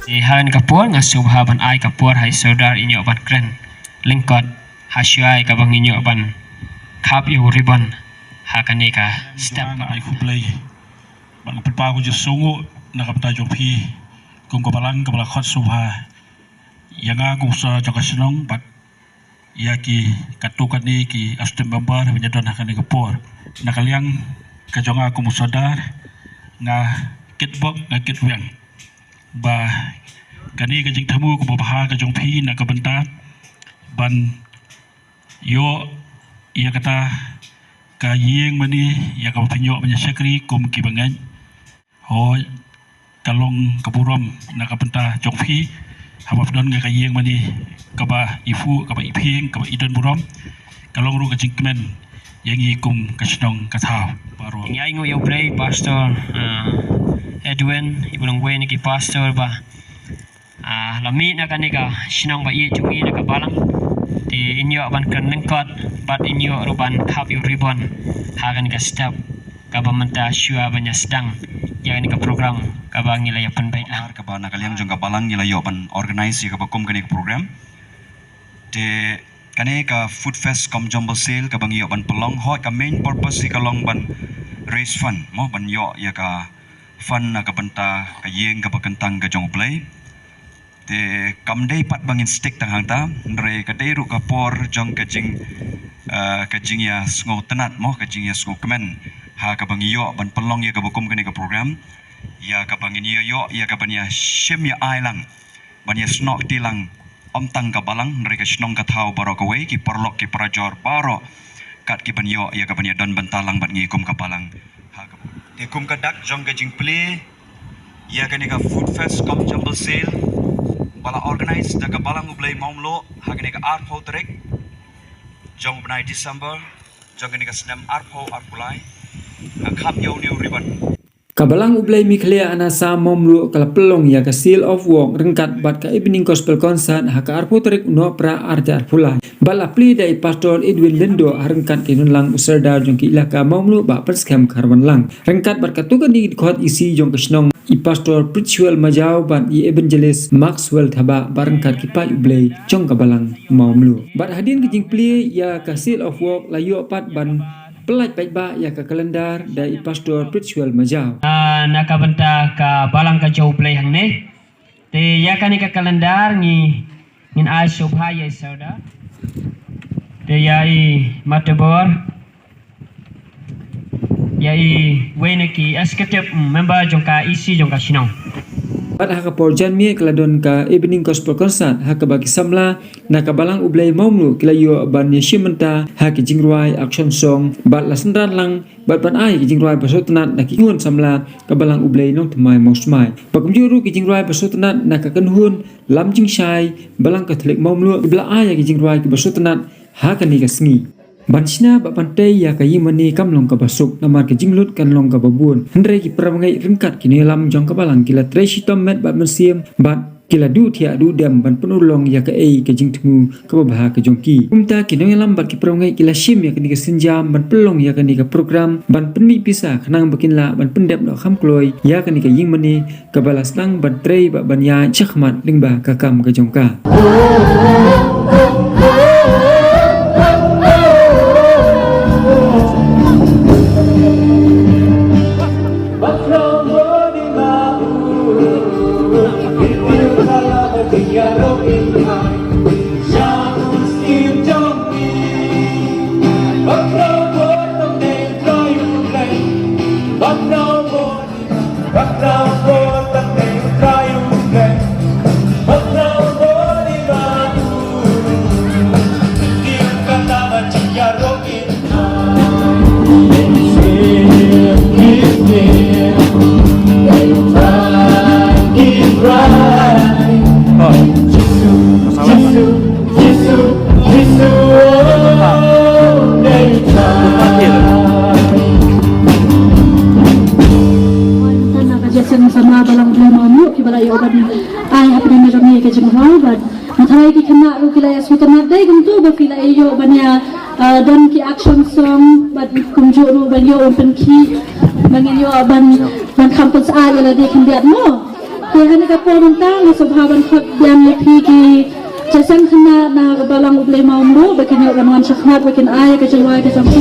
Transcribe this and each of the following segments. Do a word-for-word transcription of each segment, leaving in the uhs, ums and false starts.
Te ha kane ka por nga sngewbha ban ai ka por ha i Sordar in ïoh ban kren lyngkot ha shuwa ïa kaba ngin ïoh ban khap ïa u ribbon ha kane ka step. Nga ai khublei bad nga pynpaw ka jingsngewnguh na ka bynta jong phi kum ka balang kaba la khot sngewbha ïa nga kum u Sordar jong ka shnong bad ïa ki katto katne ki executive member ban ïadon ha kane ka por. Na ka liang ka jong nga kum u Sordar nga kitbok nga kitweng ba kane ka jingthmu kaba bha ka jong phi na ka bynta ban ïoh ïa kata ka ïing mane ïa kaba phin ïoh ban ïa shakri kum ki bangeit. Hooid, ka long ka burom na ka bynta jong phi haba phi don ka ïing mane kaba i phuh kaba i phieng kaba i don burom. Ka long ruh ka jingkmen ïa ngi kum ka shnong ka thaw baroh. Ngi ai nguh ïa u Blei Pastor, ah, Edwin, i ba long uwei na ki pastor ba ah, la mih na kane ka shnong ba ïeit jong ngi na ka balang. Te in ïoh ban kren lyngkot bad in ïoh ruh ban khap ïa u ribbon ha kane ka step kaba mynta shuwa ban ïa sdang ïa kane ka program kaba ngi la ïa pynbeit lang. Kaba na ka liang jong ka balang ngi la ïoh ban organize ïa kaba kum kane ka program. Te kane ka Food Fest cum Jumble Sale kaba ngi ïoh ban pynlong, hooid ka main purpose hi ka long ban raise fund mo, ban ïoh ïa ka fund na ka bynta ka ïing kaba kyntang ka jong U Blei. Te kam dei pat ba ngin stick tang hangta, hynrei ka dei ruh ka por jong ka jing, eh, ka jingïasngewtynnat mo, ka jingïasngewkmen ha kaba ngi ïoh ban pynlong ïa kaba kum kane ka program, ïa kaba ngin ïoh ïa kaban ïa shim ïa ai lang ban ïa snoh kti lang ym tang ka balang hynrei ka shnong ka thaw baroh kawei, ki paralok ki parajor baroh kat ki ban ïoh ïa kaban ïa don bynta lang bad ngi kum ka balang. Ha ka, te kum ka dak jong ka jingplie ïa kane ka Food Fest cum Jumble Sale ba la organize da ka Balang U Blei Mawmluh ha kane ka arphew tarik jong u bnai December jong kane ka snem arphew arphew lai, nga khap ïa une u ribbon. Ka Balang U Blei Meghalaya Anasa Mawmluh ka la pynlong ïa ka Seal of Work ryngkat bad ka Evening Gospel Concert ha ka arphew tarik u Nohprah ar hajar arphew lai. Bad la plie da i Pastor Edwin Lyngdoh ha ryngkat ki nongïalam u Sordar jong ki Elaka Mawmluh Bah Pynskhem Kharwanlang. Ryngkat bad katto katne ki dkhot EC jong ka shnong, i Pastor Pritchwell Majaw bad i Evangelist Maxwell Thabah bad ryngkat ki paid U Blei jong ka Balang Mawmluh. Bad hadien ka jingplie ïa ka Seal of Work la ïoh pat ban pyllait paidbah ïa ka kalendar da i Pastor Pritchwell Majaw. Ah, na ka bynta ka balang ka jong U Blei hangne. Te ïa kane ka kalendar ngi, ngin ai sngewbha ïa i Sordar. Te ïa i Matebor, ïa i wei na ki executive member jong ka EC jong ka shnong. Bad ha ka por janmiet ka la don ka Evening Gospel Concert ha kaba ki samla na ka Balang U Blei Mawmluh ki la ïoh ban ïashim bynta ha ki jingrwai action song bad la synran lang bad ban ai ki jingrwai ba sngewtynnat na ki khun samla ka Balang U Blei Nongthymmai Mawsmai. Bad kumjuh ruh ki jingrwai ba sngewtynnat na ka kynhun Lam Jingshai Balang Katholik Mawmluh kiba la ai ïa ki jingrwai kiba sngewtynnat ha kane ka sngi. Ban shna bad ban tei ïa ka ïing mane kam long kaba suk namar ka jinglut kan long kaba bun. Hynrei ki parabangeit ryngkat ki nongïalam jong ka balang ki la trei shitom met bad mynsiem bad ki la duh thiah duh dem ban pynurlong ïa kaei ka jingthmu kaba bha ka jong ki. Kumta ki nongïalam bad ki parabangeit ki la shim ïa kane ka sienjam ban pynlong ïa kane ka program ban pynmih pisa khnang ba kin lah ban pyndep noh kham kloi ïa kane ka ïing mane kaba la sdang ban trei bad ban ïaid shakhmat lyngba ka kam ka jong ka. Jason sama Balang Blei Mawmluh kiba la ïoh ban ai hapdeng jong ngi ka jingrwai bad nga tharai ki khynnah ruh ki la ïa sngewtynnat dei kumto ba ki la ïoh ban ïa Ah, don ki action song bad kumjuh ruh ban ïoh ban pynkhih, ban ïoh ban, ban kham pynsah ïa lade khyndiat mo. Te ha kane ka por mynta nga sngewbha ban khot biang ïa phi ki jingïaseng khynnah na ka balang U Blei Mawmluh ba kin ïoh ban wan shakhmat ba kin ai ka jingrwai ka jong ki.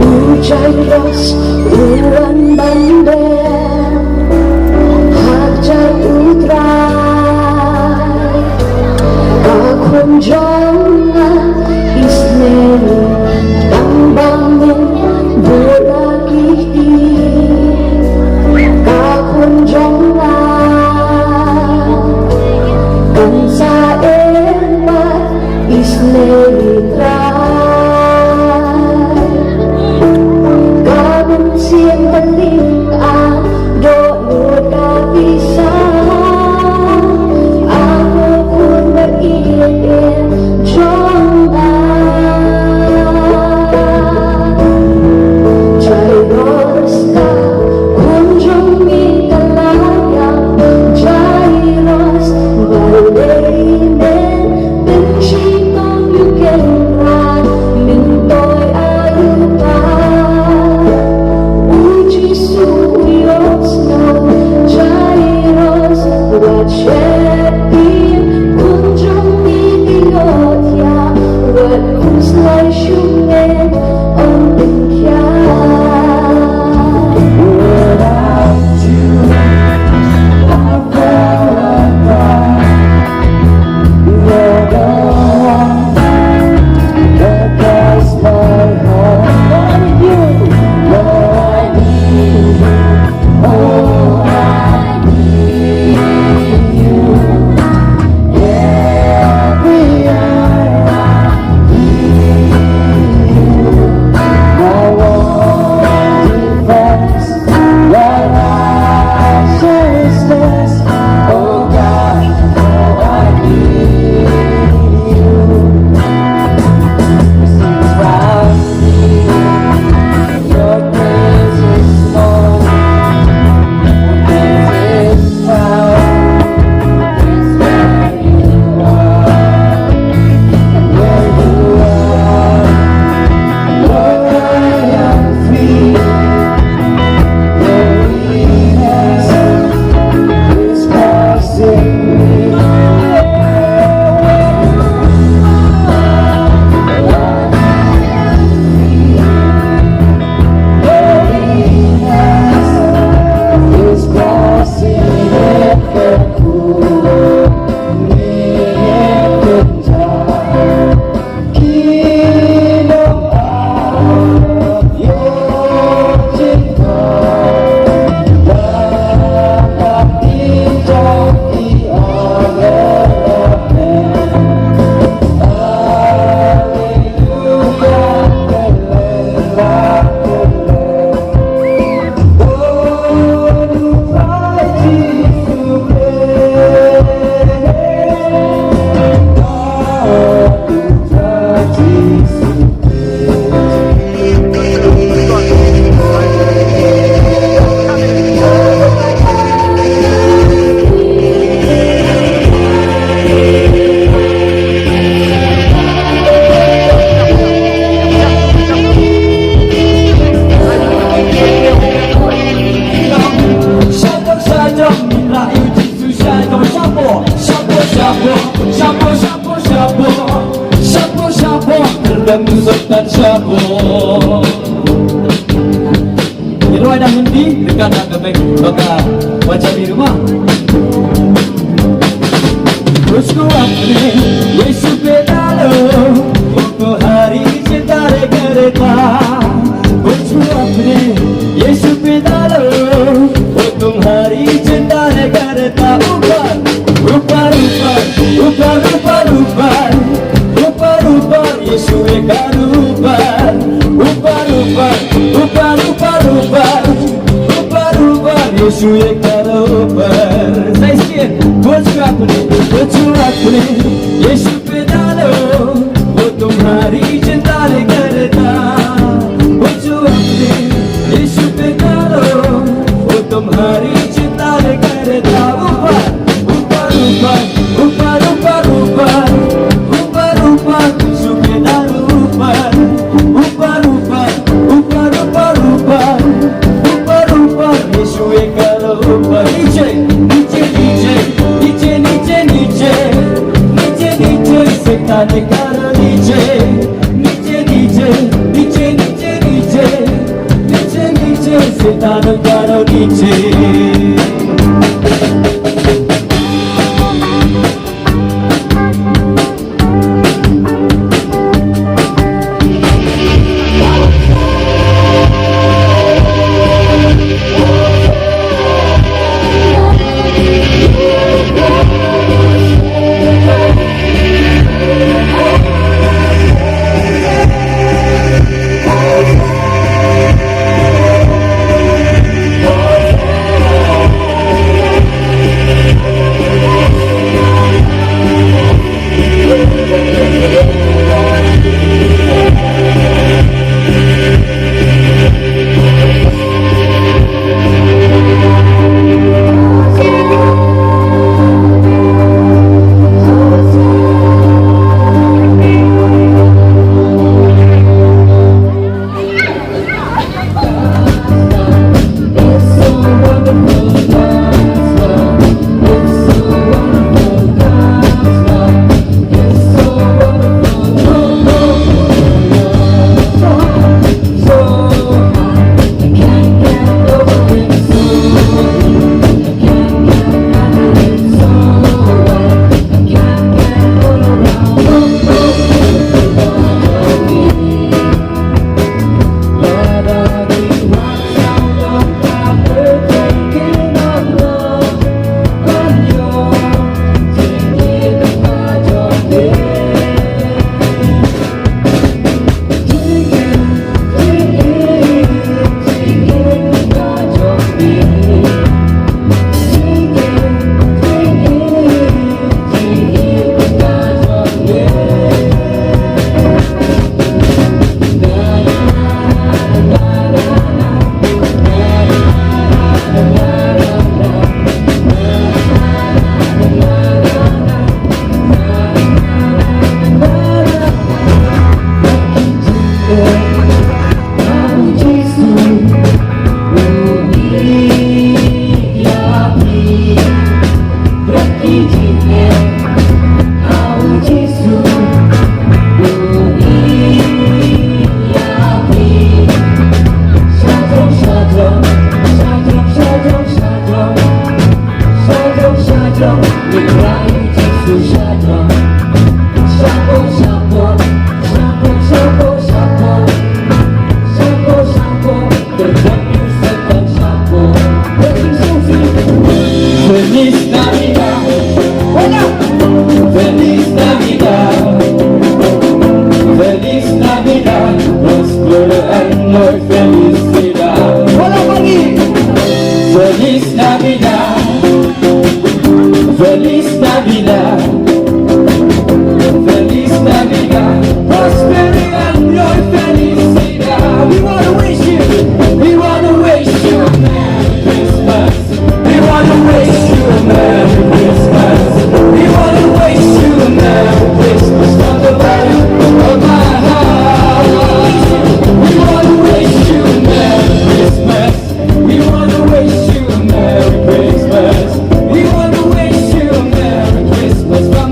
U Jairus u wan ban dem ha kjat U Trai. Ka khun jong nga Ismael, tang ba ngin buh la ki kti. Ka khun jong nga kan sa em pat, Ismael Trai. Ka mynsiem kali ka Kan sha ko. Ïa rwai da Hindi, dekat na ka bek, baka baca di rumah. कुछ को अपने यीशु पे डालो, वो तुम्हारी चिंता करता। कुछ को अपने यीशु पे डालो, वो तुम्हारी चिंता करता। ऊपर, ऊपर, ऊपर, ऊपर, ऊपर, ऊपर, ऊपर, ऊपर, यीशु एक ऊपर, ऊपर, ऊपर, ऊपर, ऊपर, ऊपर, ऊपर, ऊपर, यीशु एक ऊपर। सही से, कुछ को अपने, कुछ को अपने, यीशु पे डालो, वो तुम्हारी चिंता करता। कुछ को अपने, यीशु पे डालो, वो तुम्हारी चिंता करता। ऊपर, ऊपर, ऊपर, ऊपर, ऊपर, ऊपर, ऊपर, ऊपर, सूबेदार ऊपर, ऊपर, ऊपर, ऊपर, ऊपर, ऊपर, ऊपर, ऊपर, यीशु एक कदम ऊपर। नीचे, नीचे, नीचे, नीचे, नीचे, नीचे, नीचे, नीचे, शैतान करो नीचे, नीचे, नीचे, नीचे, नीचे, नीचे, नीचे, नीचे, शैतान करो नीचे। Feliz Navidad. Hola. Feliz Navidad. Feliz Navidad. Prospero año y felicidad. Hola, Mari. Feliz Navidad. Feliz Navidad. Feliz Navidad. Prospero año y felicidad. We wanna wish you, we wanna wish you a Merry Christmas. We wanna wish you a Merry Christmas. We wanna wish you a Merry Christmas from the bottom of my heart. We wanna wish you a Merry Christmas. We wanna wish you a Merry Christmas. We wanna wish you a Merry Christmas from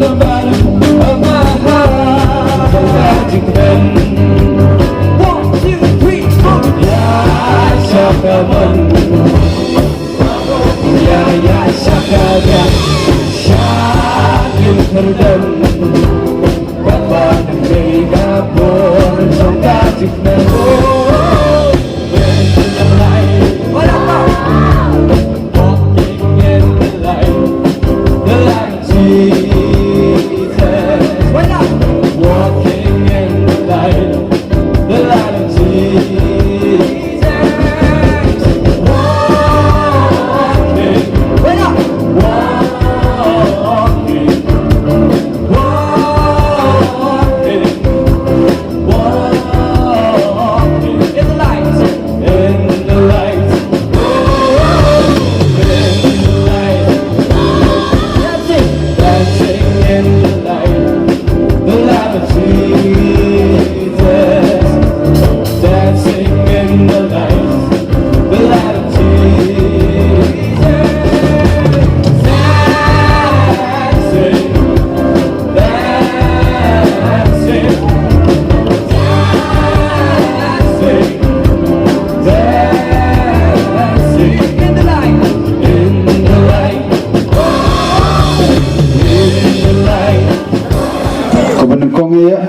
Kaba nyngkong ïa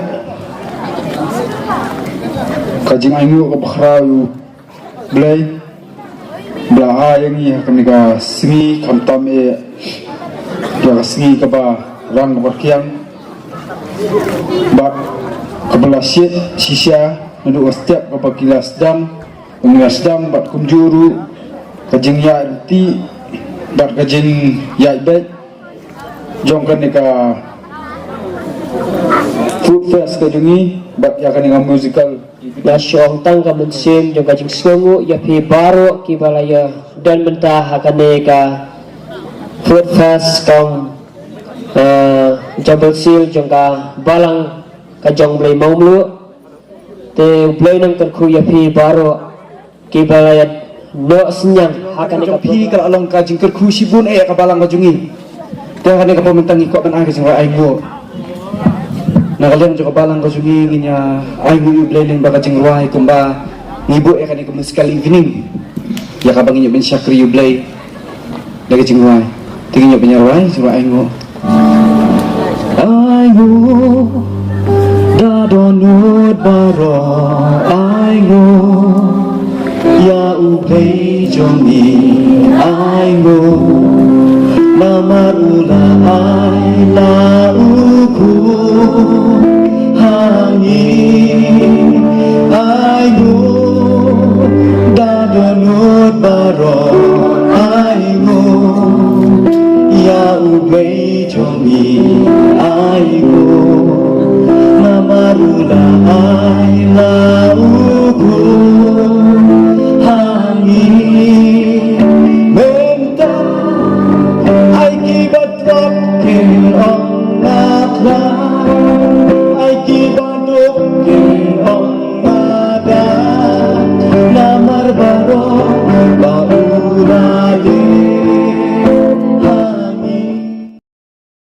ka jingainguh kaba khraw ïa U Blei ba la ai ïa ngi ha kane ka sngi, khamtam ïa ka sngi kaba rang kaba rkiang bad kaba la shit shisha naduh ka step kaba ki la sdang, ba ngi la sdang bad kumjuh ruh ka jingïaid lynti bad ka jingïaid beit jong kane ka Food Fest ka jong ngi bad ïa kane ka musical. Nga shu ong tang ka mynsiem jong ka jingsngewnguh ïa phi baroh kiba la ïa don mynta ha kane ka Food Fest kong, eh, Jabal Seal jong ka Balang ka jong U Blei Mawmluh. Te U Blei un kyrkhu ïa phi baroh kiba la ïa noh synñiang ha kane ka jong phi ka la long ka jingkyrkhu shibun eh ka Balang ka jong ngi. Te ha kane ka por mynta ngi kwah ban ai ka jingrwai ainguh. Na ka liang jong ka Balang ka jong ngi ngin ïa ainguh ïa U Blei lyngba ka jingrwai kumba ngi buh ïa kane ka musical evening ïa kaba ngin ïoh ban shakri ïa U Blei da ka jingrwai. Te ngin ïoh ban ïa rwai jingrwai ainguh. Ainguh da dohnud baroh, ainguh ïa U Blei jong ngi, ainguh namar u la ai la u khun ha ngi.